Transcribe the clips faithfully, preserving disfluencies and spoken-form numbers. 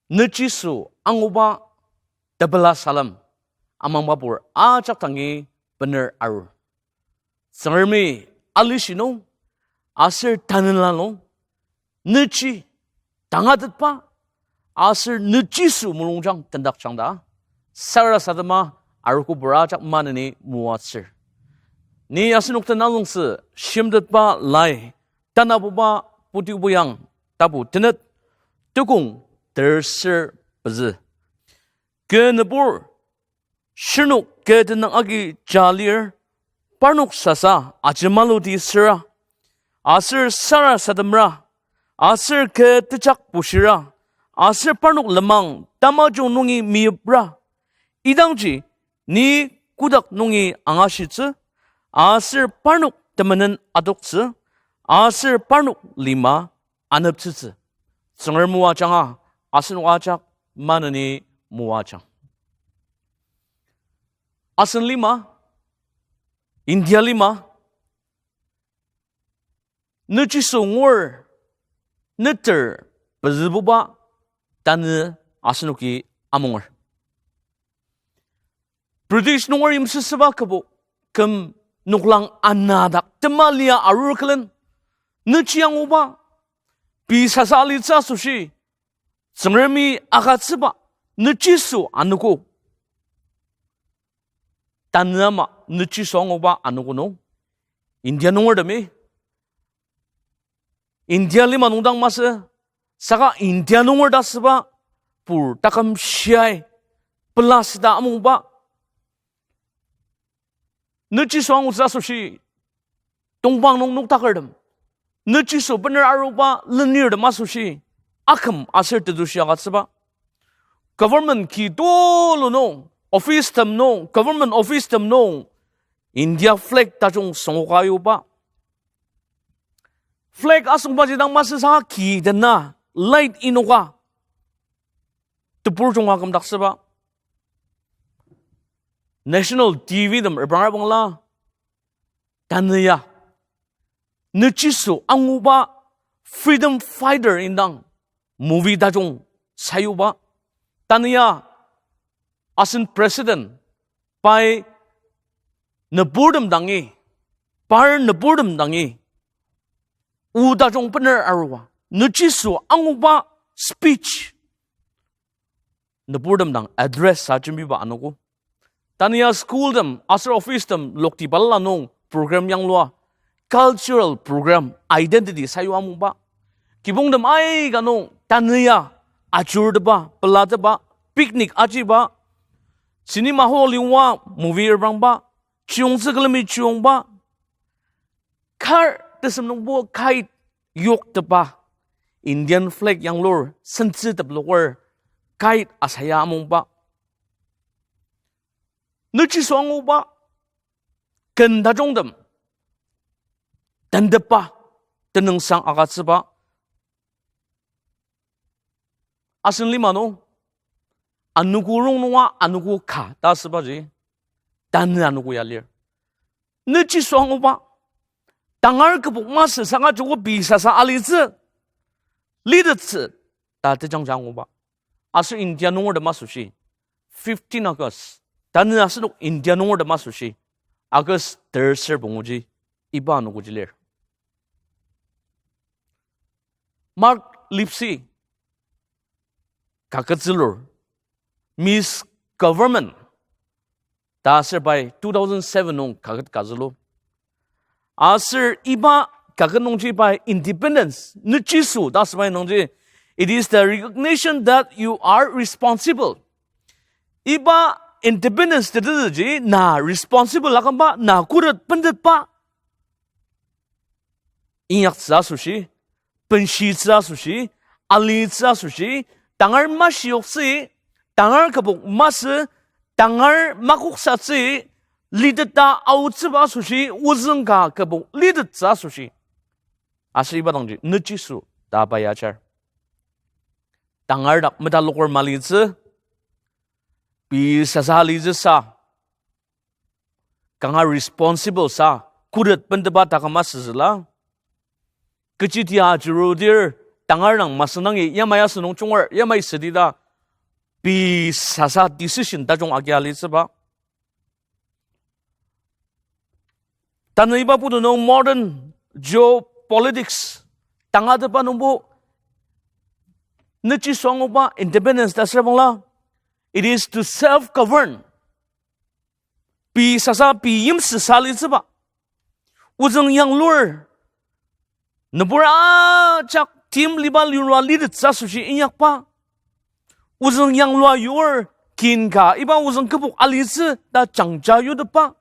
nüchiso anguba tepela salem amangbapur ajak dangi bener arur. Tsüngremi alishi nung aser tanela nung nüchi tangatetba aser nüchiso mulungjang tendakjang ta sarasadema arogopur ajak maneni moatsür. Ni asenok tenazüngtsü shimtetba lai tanabuba putibuyang tapu tenet tukong terser pezü. Kü nübur shirnok kü tenüng agi ja lir, parnok sasa ajemaluti süra, aser sarasademra, aser kü tejak bushira, aser parnok lenmang tamajung nungi meyipra. Idangji ni kotak nungi angashitsü, aser parnok temenen adoktsü, aser parnok lima aneptsütsü. Tsüngrem moajanga asenok ajak maneni moajang. Asen lima, India lima, nüchiso ngur neter pezübuba tanü asenoki amunger. British nunger yimsüsüba kübok küm noklang anadak temalia arur külen, nüchi anguba, pei sasa alitsü asoshi, Tsüngremi agütsüba nüchiso anogo. Tanü ama nüchiso anguba anogo nung, India nungertemi India lima nung dang masü, saka India nunger ta süba pur taküm shiai pela süta amungba. Nüchiso angutsü asoshi, tongpang nung noktakertem, nüchiso bener aruba lenirtem asoshi, aküm aser tetushi agütsüba. Government ki tulu nung, office tem nung, government office tem nung, India flag tajung süngoka yuba. Flag asüngbaji dang masü saka ki dena light inoka tebur junga kümdaktsüba. National T V tem repranga bangla, tanü ya nüchiso anguba freedom fighter indang movie tajung sayuba. Tanü ya asen president pai nüburtem dangi, par nüburtem dangi o tajung bener arua nüchiso anguba speech nüburtem dang address sa jembiba anogo. Tanü ya school tem aser office tem lokti balala nung program yanglua, cultural program, identity sayua amungba. Kibongtem aika nung tanü ya ajurteba, pelateba, picnic ajiba, cinema hall yua movie reprangba, chiyongtsü külemi chiyongba, kar tesem nungbo kite yokteba, Indian flag yanglur sentsü teploker kite asaya amungba. Nüchiso anguba ken tajungtem tendepba, tenüngsang agütsüba. Asen lima nung, anogo rongnunga anogo ka ta asübaji, tanü anogo ya lir. Nüchiso anguba, tangar kübok masü saka joko pei sasa alitsü, litettsü ta tejangja anguba. Aser India nungertem asoshi, fifteen August, tanü asenok India nungertem asoshi, August terser punguji, iba anogoji lir. Mark Lipsey kaket zülur, Miss Government ta aser pai two thousand seven nung kaket ka zülu. Aser iba kaket nungji pai independence, nüchiso ta asübai nungji, it is the recognition that you are responsible. Iba independence tetezüji na responsible akümba, na khuret bentetba inyaktsü asoshi, benshitsü asoshi, alitsü asoshi, tangar mashiyoktsü, tangar kübok masü, tangar makoksatsü, liteta aotsüba asoshi, ozüng ka kübok litettsü asoshi, aser iba dangji nüchiso ta pai ajar. Tangar dak metaloker malitsü, pei sasa alitsü sa, kanga responsible sa, khuret bendeba taküm asütsüla. Kechitia ajurudir, tangar dang masü nangi yamai asünung junger, yamai südi ta pei sasa decision tajung agia alitsüba. Tanü iba putu nung modern geopolitics tangatetba nungbo, nüchiso anguba independence ta süra bangla, it is to self-govern. Pei sasa pei yimsüsa alitsüba. Ozüng yanglur, nübur ajak tim liba lirua litettsü asoshi inyakba. Ozüng yanglua yur kin ka iba ozüng kübok alitsü ta jangja yutepba.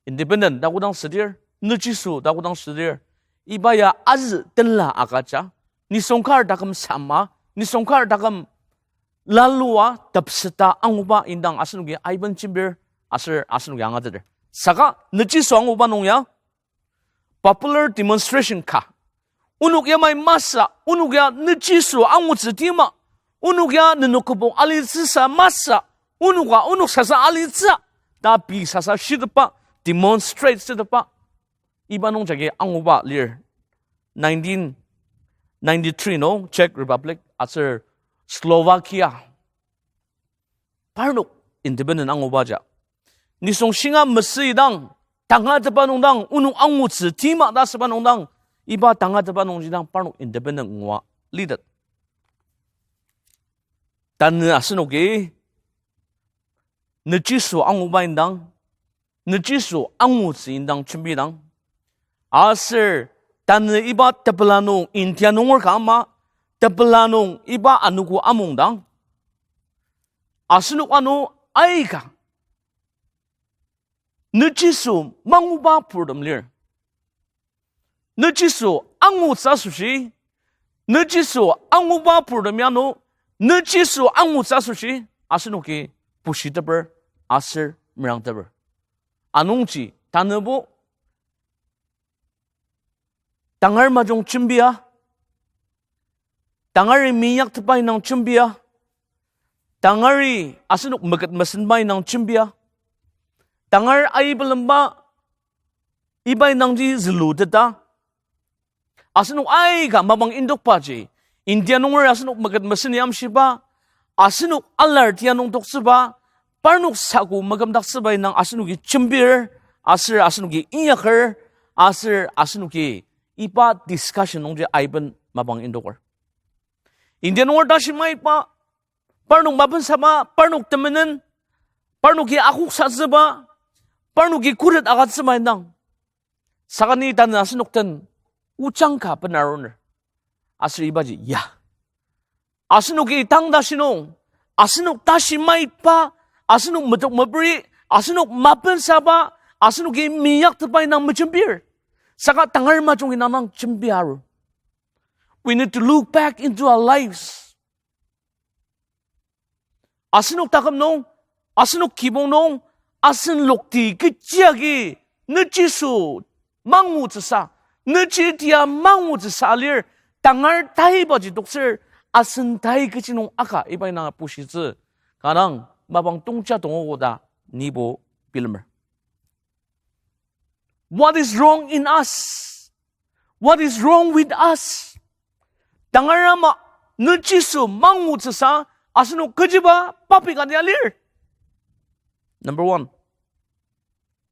Independent ta kodang südir, nüchiso ta kodang südir, iba ya azü tenla agüja, nisung kar taküm sama, nisung kar taküm lalua tepseta anguba indang asenoki aiben jembir aser asenoki angateter. Saka nüchiso anguba nung ya popular demonstration ka onok yamai masü, onok ya nüchiso angutsü tima, onok ya nenok kübok alitsüsa masü, onoka onok sasa alitsü ta pei sasa shitepba, demonstrate shitepba, iba nung jagi anguba lir. Nineteen ninety-three nung Czech Republic aser Slovakia parnok independent anguba ja, nisung shinga mesüidang, tangatetba nung dang onok angutsü tima ta asüba nung dang, iba tangatetba nungji dang parnok independent ngua litet. Tanü asenoki nüchiso anguba indang, nüchiso angutsü indang jembidang, aser tanü iba tepela nung India nunger ka ama, tepela nung iba anogo amongdang, asenok ano aika nüchiso manguba purtem lir. Nüchiso angutsü asoshi, nüchiso anguba purtem ya nung, nüchiso angutsü asoshi asenoki pushiteper aser merangteper. Anungji tanübo tangar majung jembia, tangari minyaktepa indang jembia, tangari asenok meket mesenba indang jembia, tangar aibelemba iba indangji züluteta, asenok aika mapang indokbaji, India nunger asenok meket mesen yamshiba, asenok alar tia nung toktsüba, parnok saku makümdaktsüba indang asenoki jembir, aser asenoki inyaker, aser asenoki iba discussion nungji aiben mapang indoker. India nunger tashi maiba, parnok mapensaba, parnok temenen, parnoki akoksatsüba, parnoki khuret agütsüba indang, saka ni tanü asenok den ojang ka benaruner. Aser ibaji ya, asenoki tang tashi nung, asenok tashi maiba, asenok metok meperi, asenok mapensaba, asenoki minyaktepa indang mejembir, saka tangar majungi nang jembi arur. We need to look back into our lives. Asenok taküm nung, asenok kibong nung, asen lokti kechi agi nüchiso mangutsüsa, nüchi tia mangutsüsa alir, tangar taibaji toktsür, asen tai kechi nung aka iba indang pushitsü, kanga mapang tongja tongogo ta nibo bilemer. What is wrong in us? What is wrong with us? Tangar ama nüchiso mangutsüsa asenok kechiba papi kati alir? Number one,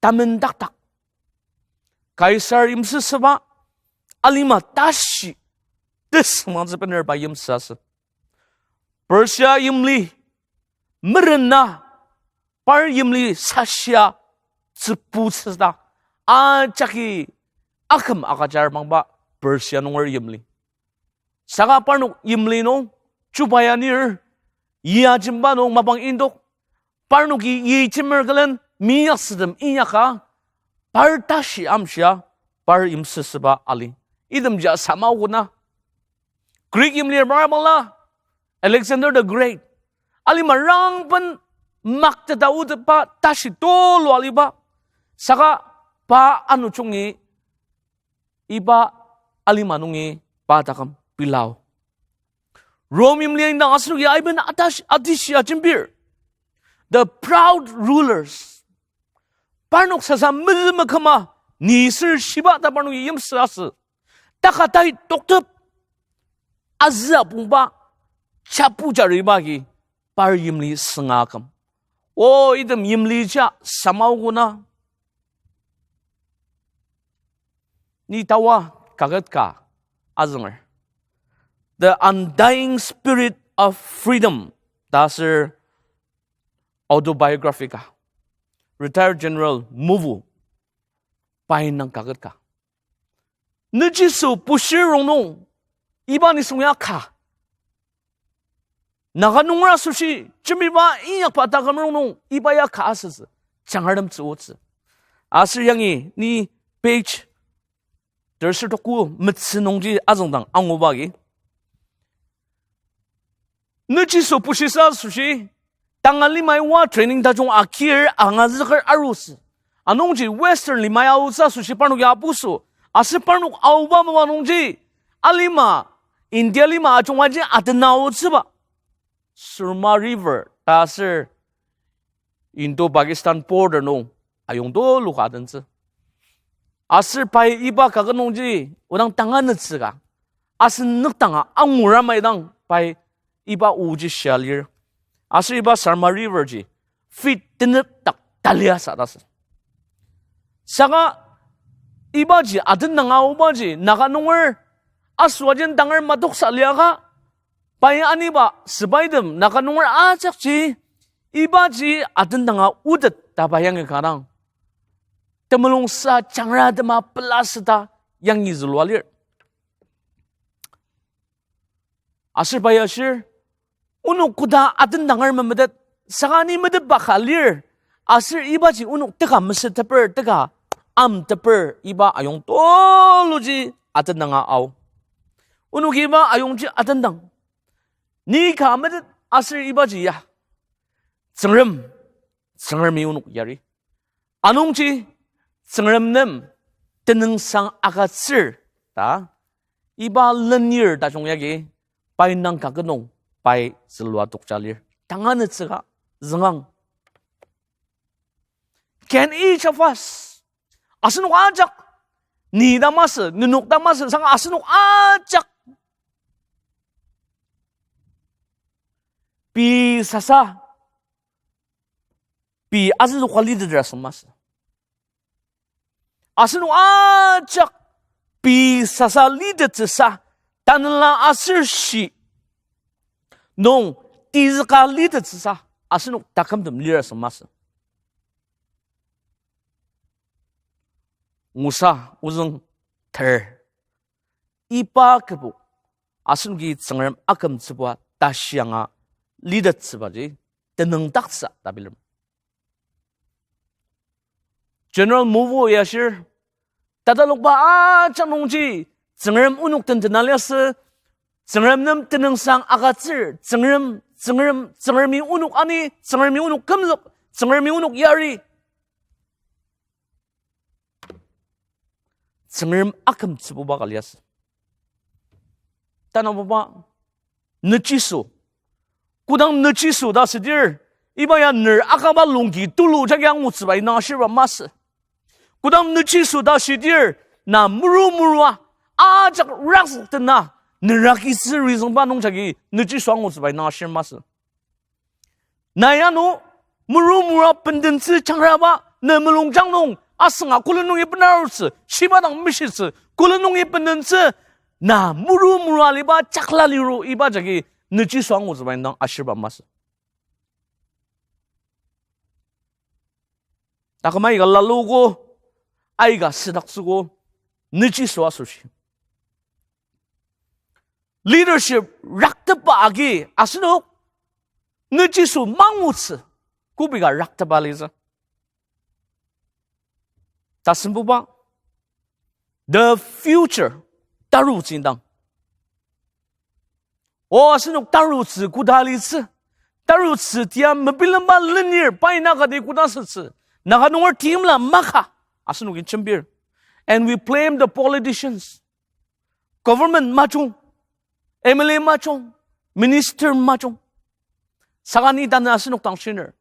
tamendakdak. Kaisar yimsüsüba alima tashi tesüngmangtsü bener pa yimsüsü. Persia yimli merena par yimli sashia tsübutsüta ajaki aküm agüjar mangba Persia nunger yimli. Saka parnok yimli nung chuba ya nir, yia jemba nung mapang indok, parnoki yi jemer külen minyaktsütem inyaka, par tashi amshia, par yimsüsüba ali. Itemji sama okona Greek yimlir mara bangla, Alexander the Great, alima rangben makteta otetba tashi tulu aliba. Saka pa anujungi iba alima nungi pa taküm pilao. Rome yimli indang asenoki aiben atash-, atishia jembir. The proud rulers. Parnok sasa mezü meküma, nisür shiba ta parnoki yimsüsü. taka tai toktep, azü apongba, chapu jariba agi, par yimli sünga aküm. O, item yimli ja samaogo na. Ni tawa kaket ka azünger. The Undying Spirit of Freedom ta aser autobiography ka. Retired General Muvu pai indang kaket ka. Nüjiso bushir rongnung, iba nisung ya ka. Naga nunger asoshi, jembiba inyakba taküm rongnung, iba ya ka asütsü, jangratemtsü otsü. Aser yangi ni page terser toku metsü nungji azüngdang anguba agi. Nüjiso bushisa asoshi, tanga limai oa training tajung akir angazüker arutsü. Anungji Western limai aotsü asoshi parnok ya apuso. Aser parnok aoba mapa nungji, alima, India lima ajungaji atena aotsüba, Surma River ta aser Indo-Pakistan border nung ayong tulu ka atentsü. Aser pai iba kaket nungji odang tanganütsü ka, asen nükdanga angura maidang pai iba oji shia lir. Aser iba Surma River ji feet tenük dak talia sa ta sü. Saka ibaji atendanga aobaji Naga nunger asüajen tanger matoksa liaka, pai aniba sepaitem Naga nunger ajakji ibaji atendanga otet ta pa yangi kanga temulung sa jangra tema pela seta yangi zülua lir. Aser pai ashir, onok koda atendanger memetet, saka ni metetba ka lir, aser ibaji onok teka mesüteper, teka amteper, iba ayong tuluji atendanga ao. Onok iba ayongji atendang, ni ka metet aser ibaji ya Tsüngrem, Tsüngremi onok yari. Anungji Tsüngrem nem tenüngsang agütsür ta, iba lenir tajung yagi pai indang kaket nung pai zülua tokja lir. Tanganütsüka züngang. Can each of us, asenok ajak, ni ta masü, nenok ta masü, saka asenok ajak pei sasa, pei azüzüka litettsü asü masü. Asenok ajak pei sasa litettsüsa, tanela aser shi nung tizüka litettsüsa, asenok takümtem lir asü masü. Ngusa ozüng ter, iba kübok asenoki Tsüngrem akümtsüba tashi anga litettsübaji tenüngdaktsü ta bilemer. General Muvu ya ashir, tatalokba ajak nungji Tsüngrem onok tentena liasü, Tsüngrem nem tenüngsang agütsür, Tsüngrem, Tsüngrem, Tsüngremi onok ani, Tsüngremi onok kümzük, Tsüngremi onok yari. Tsüngrem akümtsübuba ka liasü. Tanabuba, nüchiso. Kodang nüchiso ta südir, iba ya ner akaba longki tulu jagi angutsüba indang ashirba masü. Kodang nüchiso ta südir, na muru murua, ajak rakzük tena, ner akitsü rizüngba nungjagi nüchiso angutsüba indang ashir masü. Na ya ano, muru murua bendentsü changraba, ne mulungjang nung, asünga kulu nungi benarutsü, shiba dang meshitsü, kulu nungi bendentsü, na muru murua aliba chakla liru iba jagi nüchiso angutsüba indang ashirba masü. Taküm aika lalugo, aika südaktsügo, nüchiso asoshi. Leadership raktepa agi asenok nüchiso mangutsü, kübok ka raktepa litsü. Tasembuba, the future, tarutsü indang. O asenok tarutsü koda litsü, tarutsü tia mebilemba lenir pai Naga ti koda sütsü, Naga nunger timla maka, asenoki jembir. And we blame the politicians. Government majung, M L A majung, minister majung. Saka ni tanü asenok dang shiner,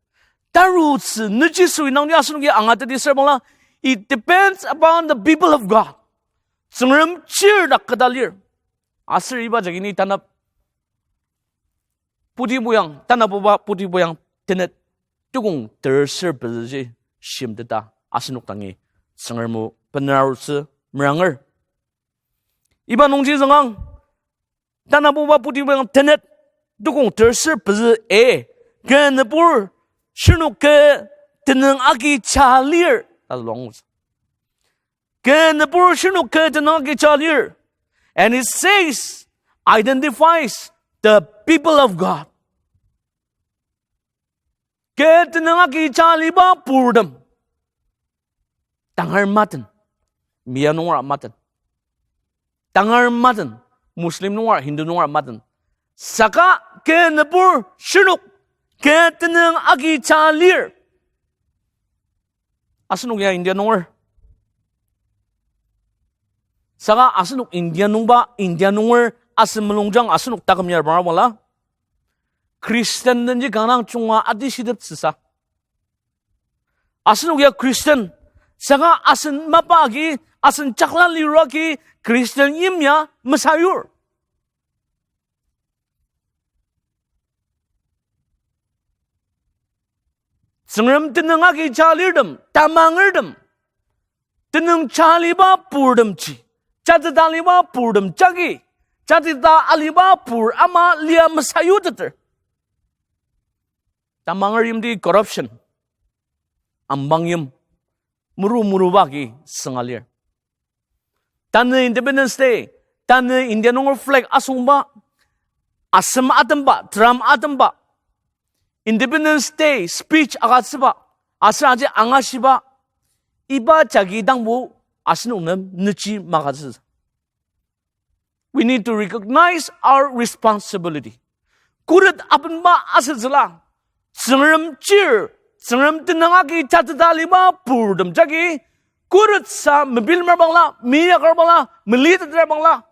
tarutsü nüchiso indang ni asenoki angateti serbangla, it depends upon the people of God. Tsüngrem chir dak keta lir. Aser iba jagi ni tanap putipoyang, tanabuba putipoyang tenet tukong terser pezüji shimteta asenok dangi Tsüngrem o benarutsü meranger. Iba nungji züngang, tanabuba putipoyang tenet tukong terser pezü e, kü nübur shirnok kü tenüng agi cha lir ta zülua angutsü. Kü nübur shirnok kü tenüng agi cha lir. And it says, identifies the people of God. Kü tenüng agi cha aliba purtem. Tangar maten, Mia nunger maten. Tangar maten, Muslim nunger, Hindu nunger maten. Saka kü nübur shirnok kü tenüng agi cha lir. Asenok ya India nunger. Saka asenok India nungba, India nunger asem mulungjang asenok taküm yar bangabangla Christian denji kanga junga atishiteptsüsa. Asenok ya Christian, saka asen mapa agi, asen jakla liru agi Christian yimya mesayur. Tsüngrem tenüng agi cha lirtem, tamangertem, tenüng cha aliba purtemji, jateta aliba purtem jagi, jateta aliba pur ama lia mesayuteter. Tamanger yimti corruption, ambang yim, muru muruba agi sünga lir. Tanü Independence Day, tanü India nunger flag asüngba, asem atemba, drum atemba, Independence Day speech agütsüba, aser aji angashiba, iba jagi dangbo asenok nem nüji magütsü. We need to recognize our responsibility. Khuret abenba asütsüla, Tsüngrem chir, Tsüngrem tenüng agi jateta aliba purtem jagi, khuret sa mebilemer bangla, miyaker bangla, meliteter bangla,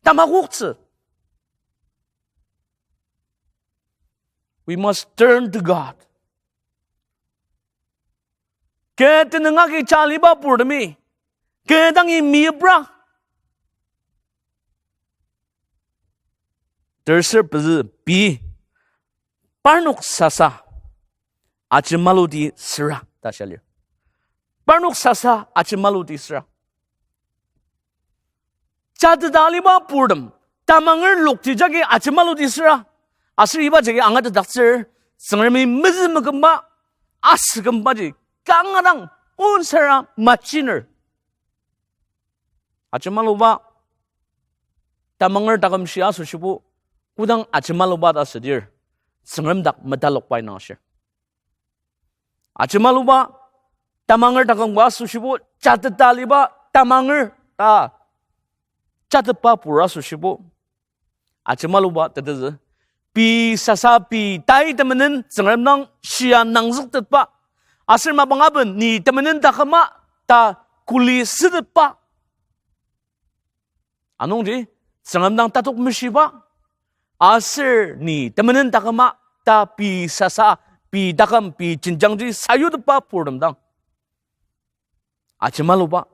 tamakoktsü. We must turn to God. Kü tenüng agi cha aliba purtemi, kü dangi meyipra. Terser pezü pei, parnok sasa ajemaluti süra ta shia lir. Parnok sasa ajemaluti süra. Jateta aliba purtem, tamanger lokti jagi ajemaluti süra. Aser iba jagi angatetdaktsür, Tsüngremi mezü mekümba, asükümbaji kanga dang onsara machiner. Ajemaluba, tamanger taküm shia asoshibo, kodang ajemaluba ta südir, Tsüngrem dak metalokba inang ashir. Ajemaluba, tamanger taküm ka asoshibo, jateta aliba tamanger ta jatetba pur asoshibo, ajemaluba tetezü, pei sasa pei tai temenen Tsüngrem dang shia nangzüktetba, aser mapang aben ni temenen taküma ta kuli sütetba. Anungji, Tsüngrem dang tatok meshiba, aser ni temenen taküma ta pei sasa, pei taküm, pei jenjangji sayutetba purtem dang ajemaluba.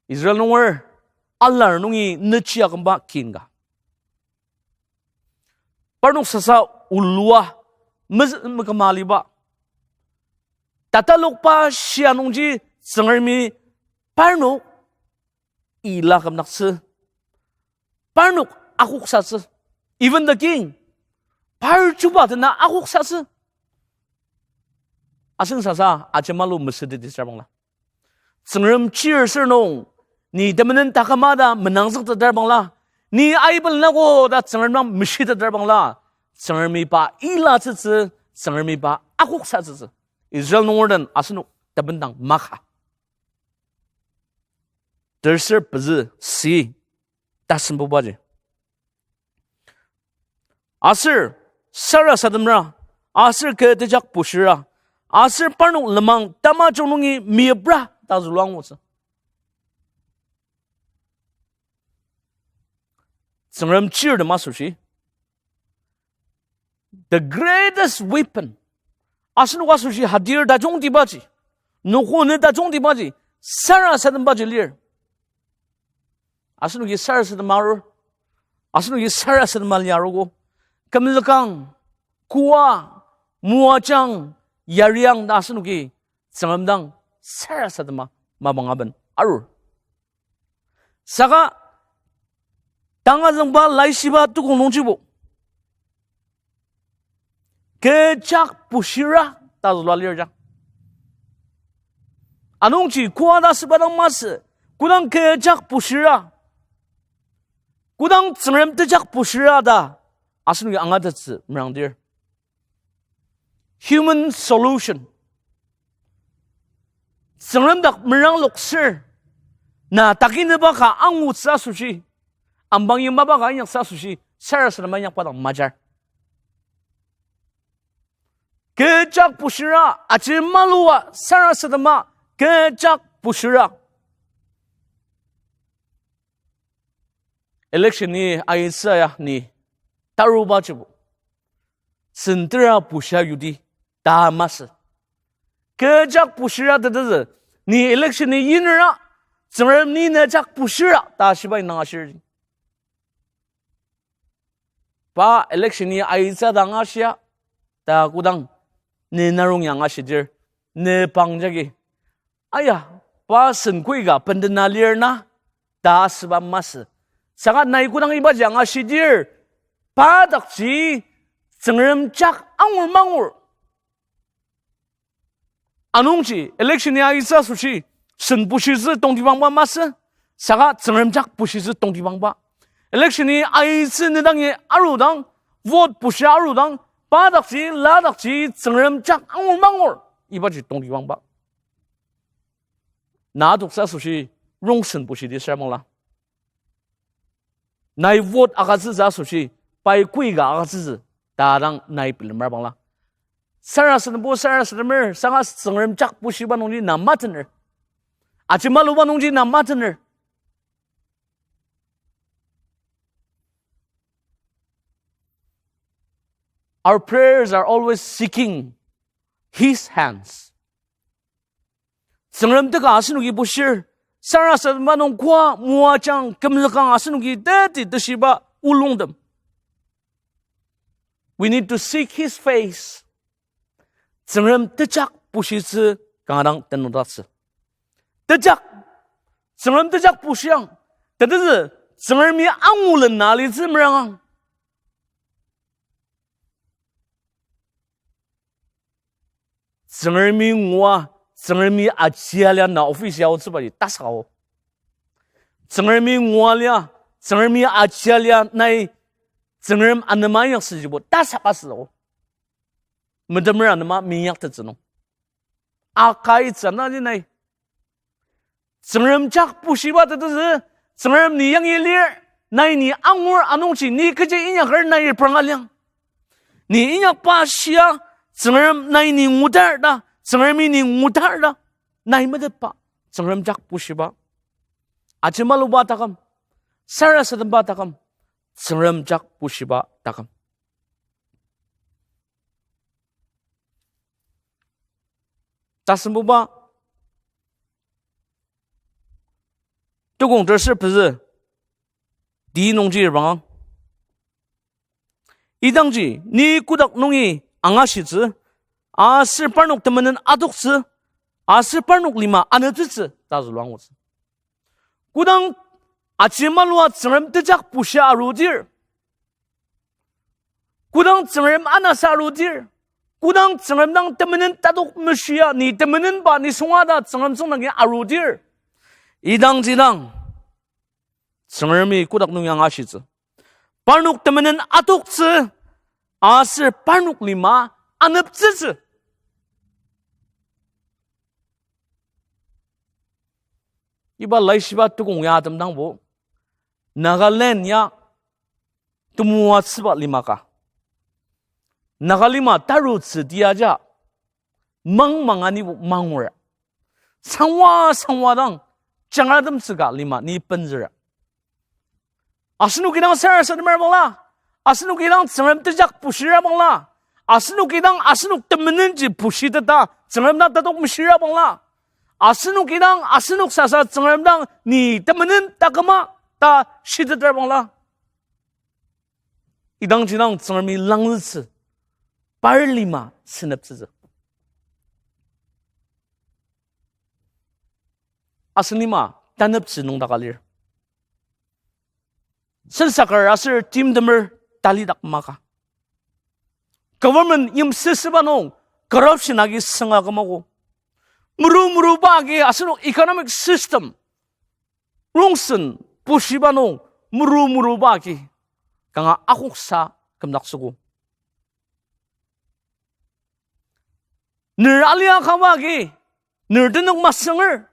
Israel nunger alar nungi nüchia kümba kin ka, parnok sasa olua mez-, meküma aliba, tatalokba shia nungji Tsüngremi parnok ila kümdaktsü, parnok akoksatsü, even the king, par chuba dena akoksatsü. Asen sasa ajemalu mesüteti süra bangla, Tsüngrem chir sür nung, ni temenen taküma ta menangzükteter bangla, ni aibel nako ta Tsüngrem dang meshiteter bangla, Tsüngremi pa ilatsütsü, Tsüngremi pa akoksatsütsü. Israel nunger den asenok tebendang maka. Terser pezü si tasembubaji. Aser sarasademra, aser kü tejak bushira, aser parnok lenmang tamajung nungi meyipra ta zülua angutsü. Tsüngrem chirtem asoshi, the greatest weapon, asenok asoshi hadir tajungtibaji, Noko ne tajungtibaji sarasadembaji lir. Asenoki sarasadema arur. Asenoki sarasadema liarogo. Kümzükang, koa, moajang, yariang ta asenoki Tsüngrem dang sarasadema mapang aben arur. Saka tangazüngba laishiba tukong nungjibo kecha bushira ta zülua lir ja. Anungji koda süba dang masü, kodang kecha bushira, kodang Tsüngrem techa bushira ta asenoki angatettsü merangdir. Human solution. Tsüngrem dak merangloktsür. Na takinüba ka angutsü asoshi, ambangi mapa ka inyaktsü asoshi, sarasadema inyakba dang majar. Kecha bushira, aji malua sarasadema, kecha bushira. Election ni aitsü ya ni tarubajibo sentera bushia yudi ta masü. Kecha bushira tetezü, ni election ni yinera, Tsüngrem ni necha bushira ta shibai nang ashir. Pa election ni aitsü ta angashia, ta kodang ne narong ya angashidir, ne pang jagi, aya, pa sen koi ka bendena lir na ta asüba masü. Saka nai kodang ibaji angashidir, pa dakji Tsüngrem jak angur mangur. Anungji election ya aitsü asoshi sen bushitsü tongtibangba masü, saka Tsüngrem jak bushitsü tongtibangba. Election ni aitsü nedangi arudang, vote bushia arudang, pa dakji, la dakji Tsüngrem jak angur mangur, ibaji tongtibangba. Na adoktsü asoshi rongsen bushidi süra bangla. Nai vote agütsütsü asoshi, pai koi ka agütsütsü ta dang nai bilemra bangla. Sarasadembo sarasademer, saka Tsüngrem jak bushiba nungji na matener. Aji maluba nungji na matener. Our prayers are always seeking His hands. Tsüngrem teka asenoki bushir, sarasadema nung koa moajang kümzükang asenoki teti teshiba olungtem. We need to seek His face. Tsüngrem tejak bushitsü kanga dang tenüngdaktsü. Tejak, Tsüngrem tejak bushiang, tetezü Tsüngremi angulen na alitsü merangang. Tsüngremi ngua, Tsüngremi achia lia na office ya aotsübaji tasak ao. Tsüngremi ngua lia, Tsüngremi achia lia nai Tsüngrem anema inyaksüjibo tasak asü ao. Metemer anema minyaktettsü nung, akaitsü na ji nai. Tsüngrem jak bushiba tetezü, Tsüngrem ni yangi lir, nai ni angur anungji ni kechi inyaker nai repranga liang. Ni inyakba shia, Tsüngrem nai ni ngudar ta, Tsüngremi ni ngudar ta, nai metetba, Tsüngrem jak bushiba. Aji maluba taküm, sarasademba taküm, Tsüngrem jak bushiba taküm. Tasembuba, tukong terser pezü, ti nungji repranga. Idangji ni kotak nungi angashitsü, aser parnok temenen adoktsü, aser parnok lima aneptsütsü ta zülua angutsü. Kodang aji malua Tsüngrem tejak bushia arudir, kodang Tsüngrem anasa arudir, kodang Tsüngrem dang temenen tatok meshia ni temenenba nisunga ta Tsüngrem tsüngdangi arudir, idangji dang Tsüngremi kotak nungi angashitsü, parnok temenen adoktsü, aser parnok lima aneptsütsü. Iba laishiba tukong ya atemdangbo, Nagaland ya temoatsüba lima ka, Nagalima tarutsü tiaja, mang manga nibo mangur. Sangwa sangwa dang jangratemtsü ka lima ni penzür. Asenoki dang sarasademer bangla, asenoki dang Tsüngrem tejak bushira bangla, asenoki dang asenok temenenji bushiteta Tsüngrem dang tatok meshira bangla, Asenok idang, asenok sasa Tsüngrem dang ni temenen taküma ta shiteter bangla, idangji dang Tsüngremi langzütsü, par lima seneptsütsü. Asen lima taneptsü nung daka lir. Sensaker aser timtemer talidak maka. Government yimsüsüba nung corruption agi sünga kümogo. Muru muruba agi asenok economic system rongsen bushiba nung muru muruba agi kanga akoksa kümdaktsüogo. Ner alia kaba agi ner tenük masünger.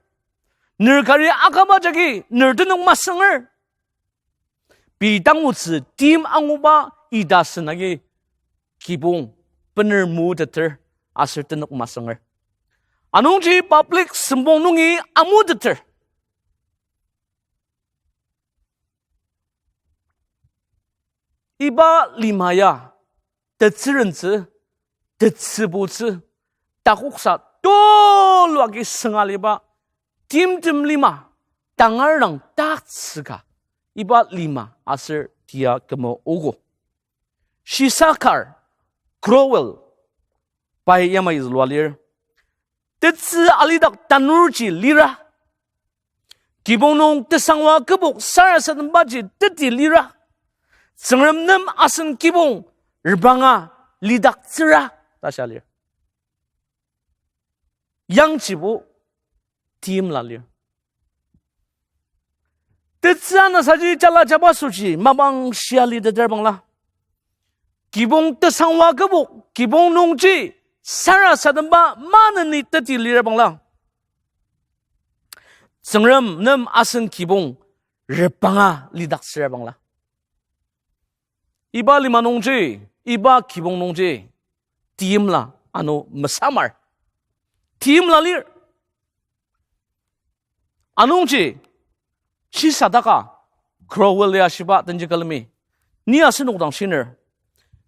Ner kari akaba jagi ner tenük masünger. Pei tangutsü tim anguba ita sen agi kibong bener muteter aser tenük masünger. Anungji public sempong nungi amuteter. Iba lima ya tetsürentsü, tetsübutsü, takoksa tulu agi sünga liba, timtem lima, tangar dang tatsüka, iba lima aser tia küma ogo. Shisakar, Crowell, pai yamai zülua lir. Tetsü alidak tanurji lira. Kibong nung tesangwa kübok sarasadembaji teti lira. Tsüngrem nem asen kibong repanga lidaktsüra ta shia lir. Yangjibo timla lir. Tetsü anasaji jala jaba asoshi mapang shia liteter bangla, kibong tesangwa kübok, kibong nungji sarasademba maneni teti lira bangla, Tsüngrem nem asen kibong repanga lidaktsüra bangla, iba lima nungji, iba kibong nungji timla ano mesamar. Timla lir. Anungji shisadaka Crowell ya shiba tenji külemi, ni asenok dang shiner,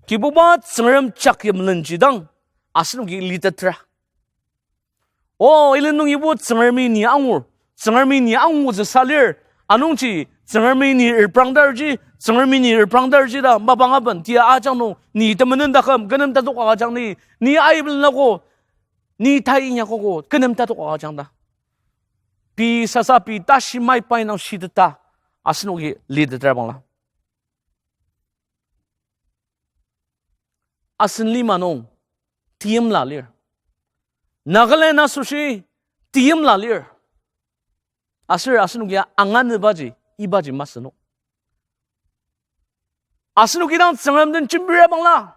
Kibuba Tsüngrem jakyim lenji dang asenoki litetra. O, ilen nung ibo Tsüngremi ni angur, Tsüngremi ni angutsüsa lir. Anungji Tsüngremi ni reprangdarji, Tsüngremi ni reprangdarji ta mapang aben tia ajak nung ni temenen taküm kü nem tatok agüjang ni, ni aibelnako, ni tai inyakogo kü nem tatok agüjang ta, pei sasa pei tashi maiba indang shiteta asenoki litetra bangla, asen lima nung timla lir. Nagaland asoshi timla lir. Aser asenoki anganübaji ibaji masü no. Asenoki dang Tsüngrem den jembira bangla,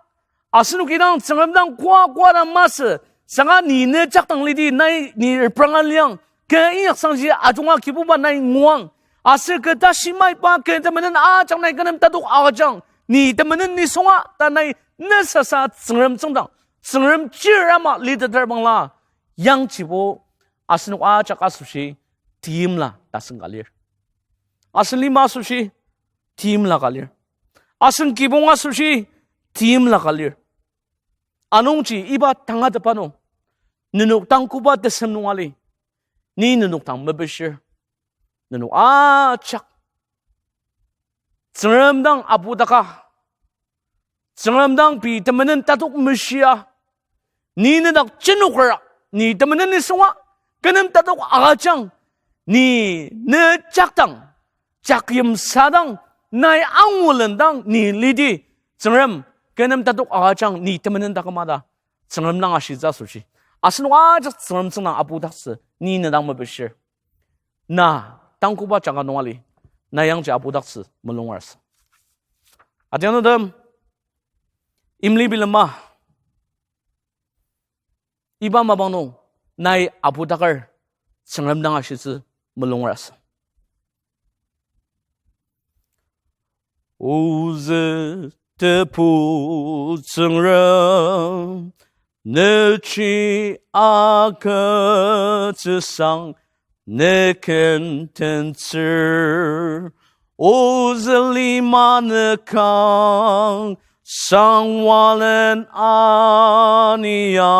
asenoki dang Tsüngrem dang koa koa dang masü, saka ni ne jakdang lidi nai ni repranga liang, kü inyaksangji ajunga Kibuba nai nguang, aser kü tashi maiba kü temenen ajak nai kü nem tatok agüjang, ni temenen nisung a ta nai ne sasa Tsüngrem tsüngdang, Tsüngrem chir ama liteter bangla, yangjibo asenok ajak asoshi timla tasüng ka lir. Asen lima asoshi timla ka lir. Asen kibong asoshi timla ka lir. Anungji iba tangatetba nung, nenok tang koba tesem nung ali, ni nenok dang mepishir, nenok ajak Tsüngrem dang apudaka, Tsüngrem dang pei temenen tatok meshia, ni nedak jenoker, ni temenen nisunga kü nem tatok agüjang, ni ne jakdang, jakyimsadang, nai angulen dang ni lidi, Tsüngrem kü nem tatok agüjang ni temenen taküma ta Tsüngrem dang ashitsü asoshi, asenok ajak Tsüngrem tsüngdang apudaktsü ni nedang mepishir. Na tang koba jaka nung ali, na yangji apudaktsü mulungerasü. Adianutem, imli bilema, iba mapang nung nai apudaker Tsüngrem dang ashitsü mulungerasü. Ozü Tebu Tsüngrem, ne ji agütsüsang ne ken tentsür, ozü lima nükang sangwalen aniang,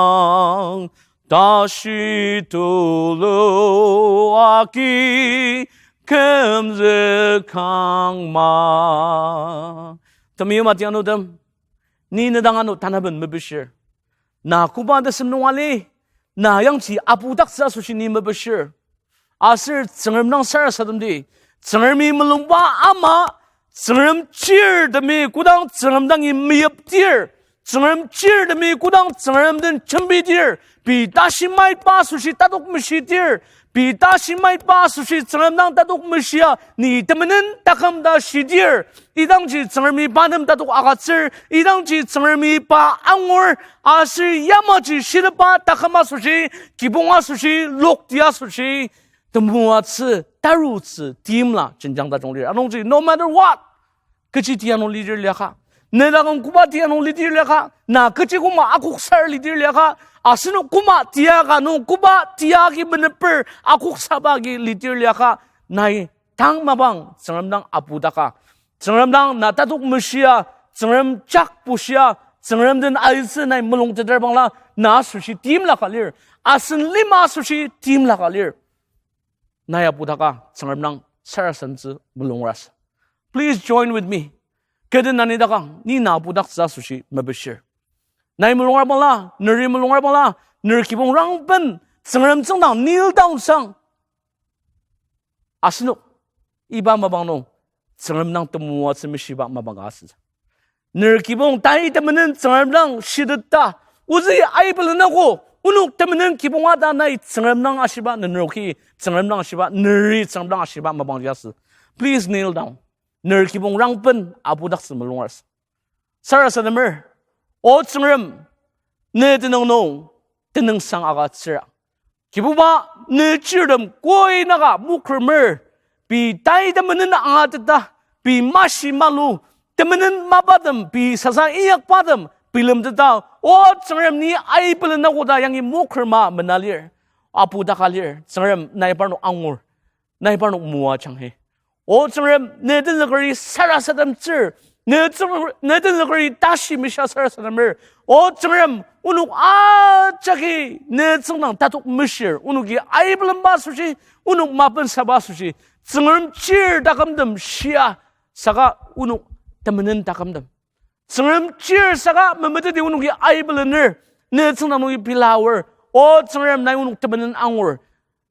tashi tulu agi kümzükang ma. Temeim atianudem, ni ne dang ano tanaben mepishir. Na koba tesem nung ali, na yangji apudaktsü asoshi ni mepishir. Aser Tsüngrem dang sarasademdi, Tsüngremi mulungba ama, Tsüngrem chirtemi kodang Tsüngrem dangi meyipdir, Tsüngrem chirtemi kodang Tsüngrem den jembidir, pei tashi maiba asoshi tatok meshidir, pei tashi maiba asoshi Tsüngrem dang tatok meshia, ni temenen taküm ta shidir, idangji Tsüngremi pa nem tatok agütsür, idangji Tsüngremi pa angur, aser yamaji shileba taküm asoshi, kibong asoshi, lokti asoshi, temoatsü, tarutsü, timla jenjang tajung lir. Anungji, no matter what, kechi tia nung lidir liaka, ne dang koba tia nung lidir liaka, na kechi koma akoksar lidir liaka, asenok koma tia ka nung koba tia agi meneper akoksaba agi lidir liaka, nai tang mapang Tsüngrem dang apudaka. Tsüngrem dang na tatok meshia, Tsüngrem jak bushia, Tsüngrem den aitsü nai mulungteter bangla, na asoshi timla ka lir. Asen lima asoshi timla ka lir. Nai apudaka Tsüngrem dang sarasademtsü mulungrasü. Please join with me. Kü den na ni dakang, ni na apudaktsü asoshi mepishir. Nai mulungra bangla, neri mulungra bangla, ner kibong rangben Tsüngrem tsüngdang kneel down sang. Asenok iba mapang nung Tsüngrem dang temoatsü meshiba mapang ka asütsü. Ner kibong tai temenen Tsüngrem dang shiteta, ozü aibelenogo, onok temenen kibong ata nai Tsüngrem dang ashiba nenoki, Tsüngrem dang ashiba neri, Tsüngrem dang ashiba mapang ji asü. Please kneel down. Ner kibong rangben apudaktsü mulungrasü. Sarasademer, O Tsüngrem, ne tenüng nung tenüngsang agütsür. Kibuba, ne chirtem koi naka mokremer, pei tai temenen angateta, pei mashi malu, temenen mapatem, pei sasa inyakbatem bilemteta, O Tsüngrem, ni aibelenogo ta yangi mokrema mena lir, apudaka lir. Tsüngrem, nai parnok angur, nai parnok moajanghi. O Tsüngrem, ne tenzükeri sarasademtsür, ne Tsüng-, ne tenzükeri tashi mesha sarasademer. O Tsüngrem, onok ajaki ne tsüngdang tatok meshir, onoki aibelemba asoshi, onok mapensaba asoshi, Tsüngrem chir takümtem shia, saka onok temenen takümtem, Tsüngrem chir saka memeteti onoki aibelener, ne tsüngdang nungi pilawer. O Tsüngrem, nai onok temenen angur.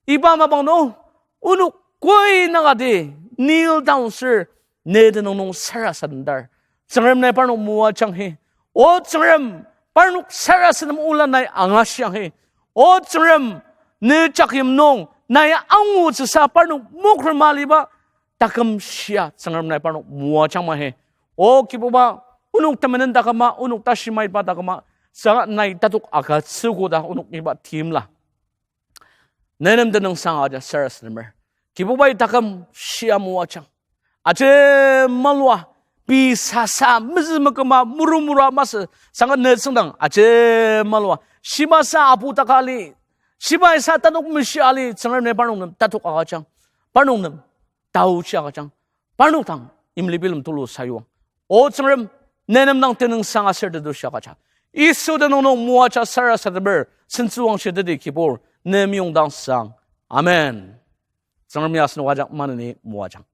Iba mapang nung, onok koi nangadi kneel down ser, ne tenüng nung sarasademdar. Tsüngrem, nai parnok moajanghi. O Tsüngrem, parnok sarasadem ola nai angashianghi. O Tsüngrem, ne jakyim nung nai angutsüsa parnok mokrema liba taküm shia, Tsüngrem, nai parnok moajang mahi. O Kibuba, onok temenen taküma, onok tashi maiba taküma, saka nai tatok agütsüogo ta onok iba timla ne nem tenüngsang aja sarasademer. Kibubai taküm shia moajang. Ajemalua, pei sasa mezü meküma muru mura masü, saka ne tsüngdang ajemalua shimasa apudaka ali, shibai sa tatok meshi ali, Tsüngrem, nai parnok nem tatok agüjang, parnok nem taochi agüjang, parnok dang imlibilem tulu sayuang. O Tsüngrem, ne nem dang tenüngsang aser tetushi agüja. Yisu tenüng nung moaja sarasademer, sentsüwangshi teti Kibur, ne meyongdang sang. Amen. Tsüngremi asenok ajak maneni moajang.